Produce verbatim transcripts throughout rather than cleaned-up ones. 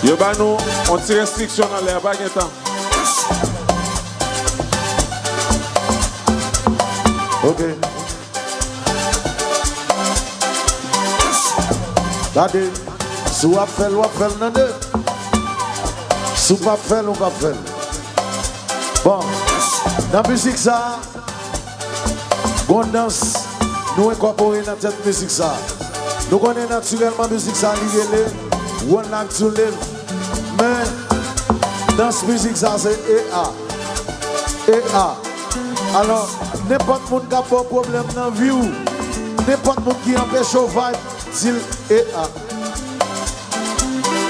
Yo ba nou yon ti restriksyon nan lè a, pa gen tan. Ok. Gade, si w ap fè l, w ap fè l nan de. Si w p ap fè l, ou p ap fè l. Bon, nan mizik sa a, gon dans nou enkòpore nan tèt mizik sa a. Nou konnen natirèlman mizik sa a li rele One Like to Live. Men, dans mizik sa a se E A. E A. Alò, nenpòt moun k ap ba w pwoblèm nan vi w, nenpòt moun ki anpeche w vibe, di l E A.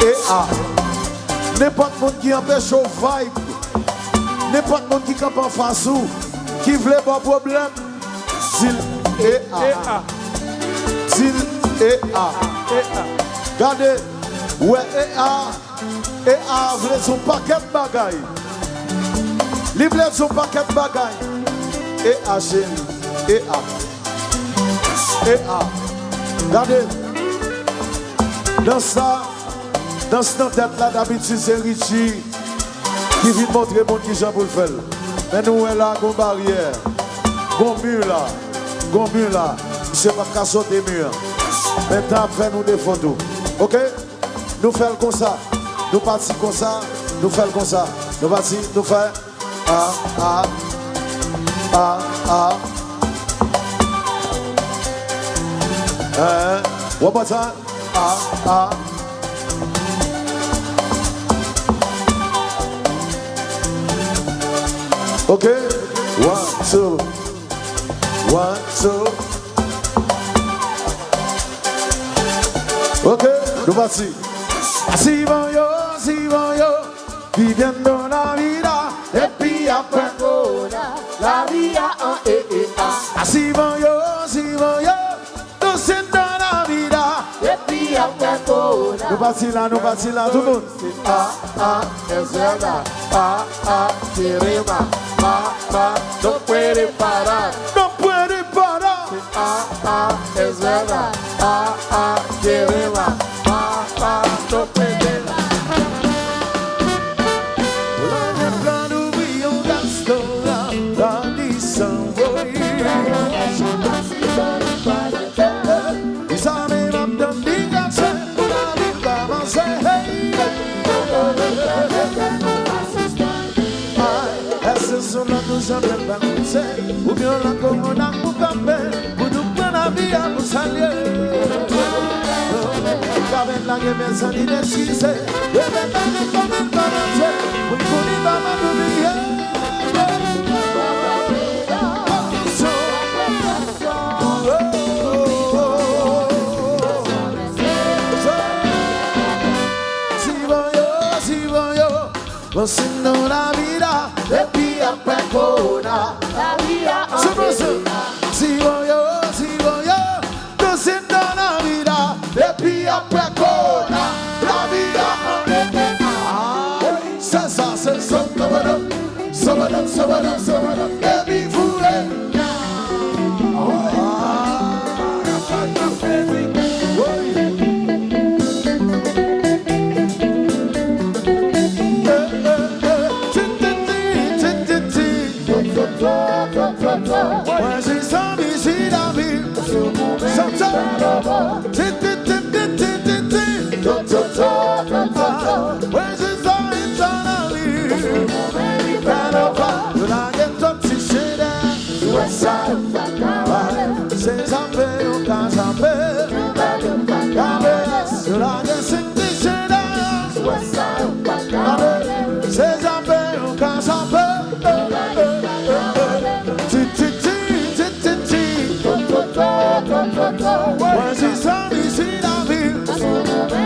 E A. Nenpòt moun ki anpeche w vibe, nenpòt moun ki kanpe anfas ou, ki vle ba w pwoblèm, di l E A. E A. Di l E A. E A. Gade, ou wè E A, E A vle di yon pakèt bagay. Li vle di yon pakèt bagay. E A, cheri. E A. E A. Gade. Dans sa, dans nan tèt la, dabitid se Richie ki vin montre moun kijan pou l fè l. Men nou wè la, gon baryè, gon mi la, gon mi la. Misye p ap ka sote mi an. Men tan ap fè nou defo tou. Ok? Nou fè l konsa. Nou pati konsa. Nou fè l konsa. Nou pati, nou fè. A, a, a, a. Hein? One more time. A, a. Ok. One, two. One, two. Ok. Nou pati. Así van yo, así van yo, viviendo la vida, epi apre kona, lavi a an E E A. Así van yo, así van yo, tú siendo la vida, epi apre kona. Nou pati la, nou pati la, tout moun. A, a, es verdad. A, a, quiere más. Ma, ma, no puede parar. No puede parar. A, a, es verdad. A, a, quiere más. Ma, ma, no puede parar. Lè m pral ouvri yon restoran, Daddy Samboy. Ou sa menm ap tann li kache pou lavi pa vanse. Hey! Ay, èske se yon lòt nou janbe l pa koute? Oubyen yon lòt kowona pou kanpe, pou nou pran lavi a pou salye? Gade lage men san li dechize. Leve men li fòme l pa manje. Pou l kouri pa mande oubliye. Sivan yo, sivan yo, vamos siendo la vida, epi apre kona. Sivan yo, sivan yo, vamos siendo la vida, epi apre kona. Lavi a an E E A. Se sa, se sa. Sabadam, sabadam, sabadam, sabadam. Epi foure. Mwen jis anvi chita pi. Chante. Ti, ti, ti, ti, ti, ti, ti. Mwen jis anvi chita pi. Fè lova. Yo lage tout ti chede. Sou wè sa yo pa ka wè. Se zape yo ka zape. Kabeas. Yo lage sik ti chede. Sou wè sa yo pa ka wè. Se zape yo ka zape. Ti, ti, ti, ti, ti, ti. Mwen jis anvi chita pi.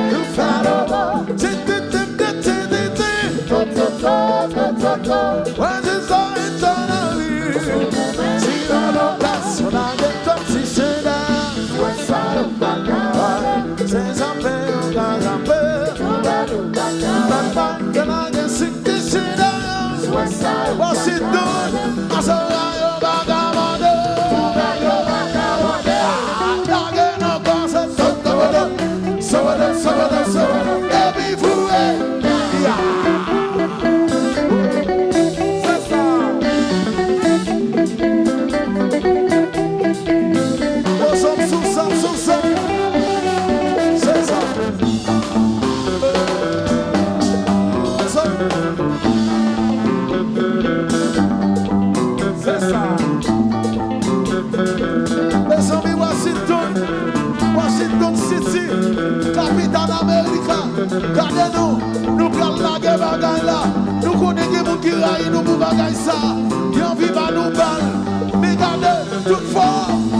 Nou fè lova. Ti, ti, ti, ti, ti, ti, ti. Mwen jis anvi chita pi. Si nan yon plas, yo lage tout ti chede. Se zape yo ka zape. Bad man, yo la Voye! Ya! Se sa! Mezanmi, sou sa, sou sa! Se sa! Mezanmi! Se sa! Mezanmi, Washington, Washington City, kapital Amerika, gade nou, nou pral lage bagay la. Nou konnen gen moun ki rayi nou pou bagay sa. Yo anvi ba nou bal. Men gade, tout fò,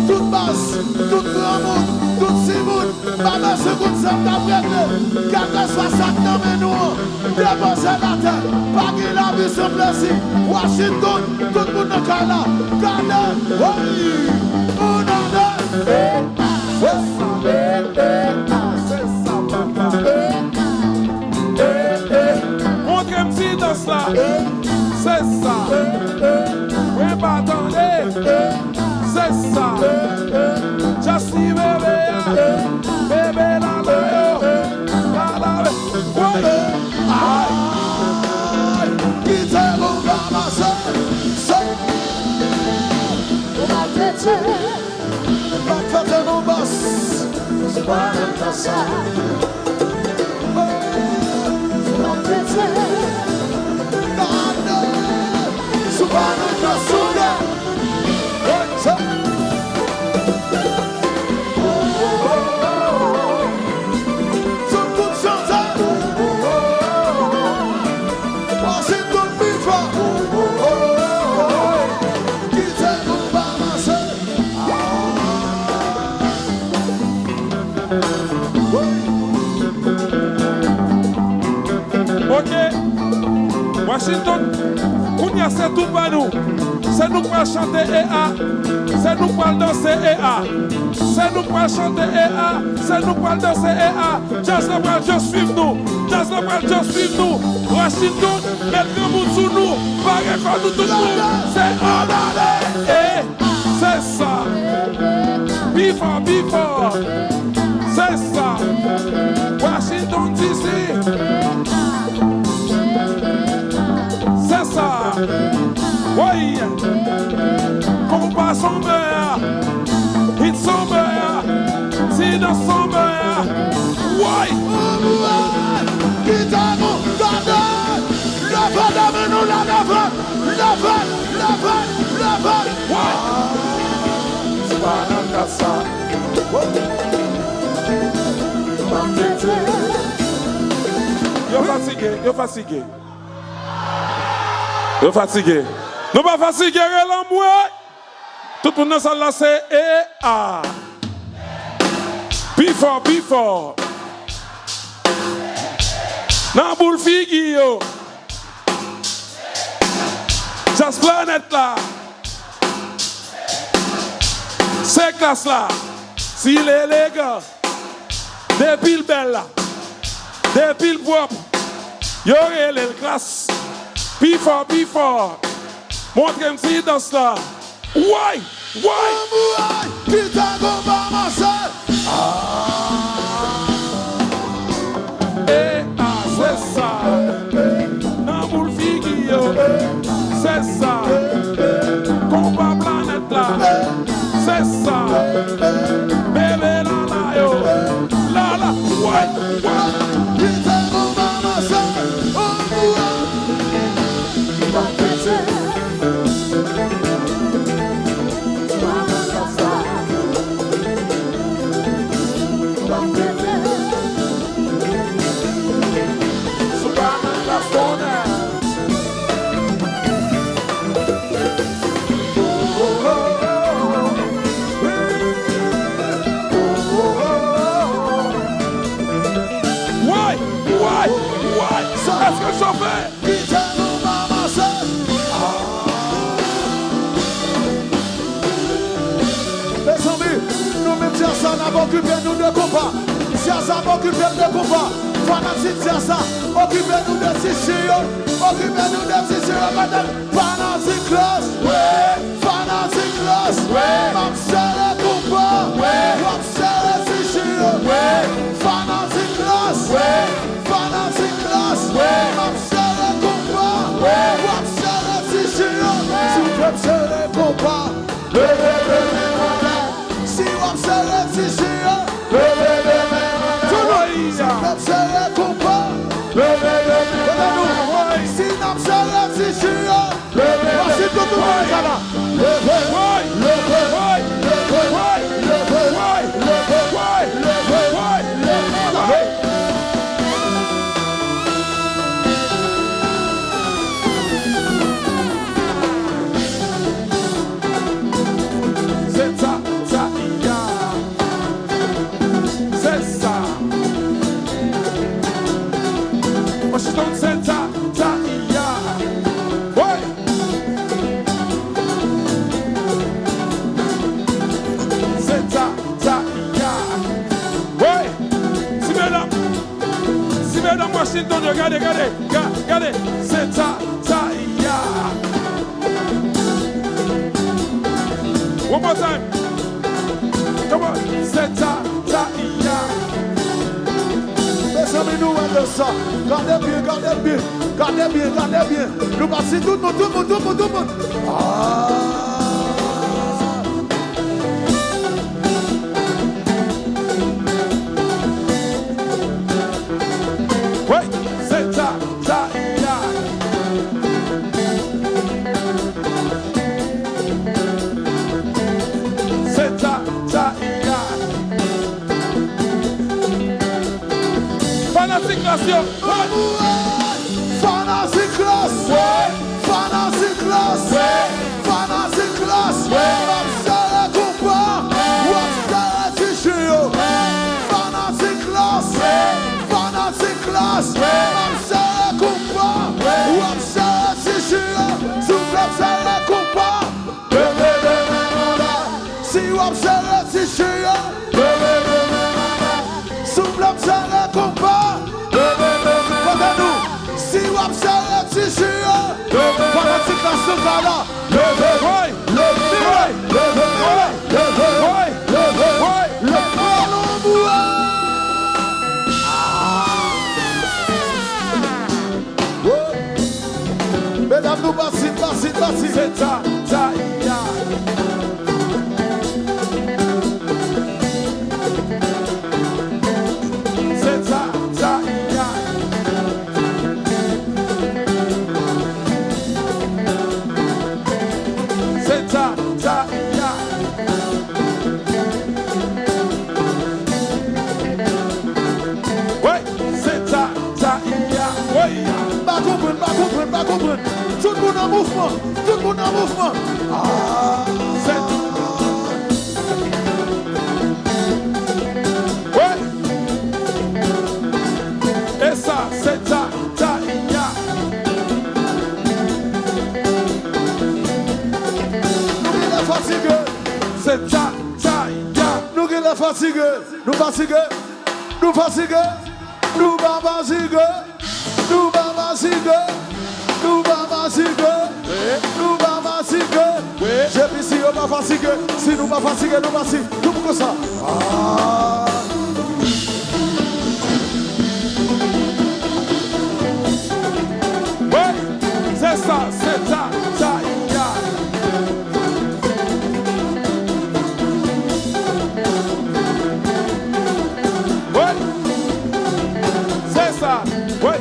tout baz, tout granmoun, tout timoun, pa bezwen konn sa k ap regle. Kèlkeswa sa k nan men nou an, depoze l atè. Pa gen lavi san plezi. Washington, tout moun nan kay la. Gade, hey! Una, de, e, a, se sa, e, e, a, se sa, papa. E, e, e. Montre m ti dans la. E, se sa. E, e, a. Mwen pa tande. E, se sa. E, e, a. Just see bebe a. E, bebe la la yo. E, la la. Woy! Ay! Kite nou ranmase. Se ou maltrete. Maltrete nou, bòs. Se pa nan sa. Se maltrete. Gade. Se pa nan sa. Ok. Washington, kounye a se tou pa nou. Se nou k pral chante E A. Se nou k pral danse E A. Se nou k pral chante E A. Se nou k pral danse E A. Djaz la pral just swiv nou. Djaz la pral just swiv nou. Washington, met granmoun sou nou. Pare kò nou tout moun. Se ann ale. E, se sa. Pi fò, pi fò. Se sa. Washington D C. Se sa. Woy. Konpa sonbè a. Hit sonbè a. Ti dans sonbè a. Woy. Kite nou gade. Leve men nou la, leve. Leve, leve, leve. Woy. Se pa nan kasa. Yo fatige, yo fatige. Yo fatige. Nou pa fatige, rele anmwe. Tout moun nan sal la se E A. Pi fò, pi fò. Nan boul figi yo. Just Planèt la. Se klas la. Si l elegan. Depi l bèl la, depi l pwòp, yo rele l klas. Pi fò, pi fò. Montre m ti dans la. Woy, woy. Anmwe, kite konpa mache. Ah. E A, se sa. Nan boul figi yo. Se sa. Konpa Planèt la. Se sa. Bebe lala yo. Lala. Woy, woy. Kite konpa mache. Anmwe. Woy! Woy! Woy! Èske l chofe? Kite nou pa mache. Mezanmi, nou menm djaz sa n ap okipe nou de konpa. Djaz sa ap okipe n de konpa. Fanatik djaz sa, okipe nou de ti chiyol. Okipe nou de ti chiyol. Gade, fanatik klas. Wi. Fanatik klas. Wi. M ap sere konpa. Wi. W ap sere ti chiyol. Wi. Fanatik klas. Wi. Fanatik Konpa. Leve, leve, leve. Kote nou? Si n ap sere ti chou yo. Leve, leve. Voici tout le monde est là. Leve, leve, leve, leve, leve. Se sa, sa, ya. Se sa. Washington, se sa, sa, ya. Woy! Se sa, sa, ya. Woy! Si medam, si medam Washington yo, gade, gade, ga-, gade. Se sa, sa, ya. One more time. Come on. Se sa, sa, ya. Mezanmi, nou wè de sa. Gade byen, gade byen, gade byen, gade byen. Nou pase tout moun, tout moun, tout moun, tout moun. Ah. Woy, se sa, sa, ya. Se sa, sa, ya. Fanatik Klass yo. Fanatik Klass. Fanatik Klass. Fanatik Klass. W ap sere konpa. W ap sere ti chou yo. Fanatik Klass. Fanatik Klass. W ap sere konpa. W ap sere ti chou yo. Souple sere konpa. Leve, leve, leve. Si w ap sere ti chou yo. Leve, leve, leve. Souple sere konpa. Leve, leve, leve. Kote nou? Si w ap sere ti chou yo. Leve, leve. Fanatik Klass yo ka la. Leve. Woy. Leve. Woy. Leve. Woy. Leve. Woy. Leve. Woy. Leve. Alon bwa. Ah. Medam, nou pase, pase, pase. Se sa, sa, ya. Se sa, sa, ya. Se sa, sa, ya. Woy, se sa, sa, ya. Woy. M pa konprann, m pa konprann, m pa konprann. Tout moun an mouvman, tout moun an mouvman. Ah. Se. Woy. E sa, se sa, sa, ya. Nou genlè fatige. Se sa, sa, ya. Nou genlè fatige. Nou fatige. Nou fatige. Nou pa fatige. Nou pa fatige. Nou pa fatige. Wi. Nou pa fatige. Wi. J P C yo pa fatige. Si nou pa fatige, nou pa si. Nou pou konsa. Ah. Wi. Se sa, se sa, sa, ya. Wi. Se sa. Wi.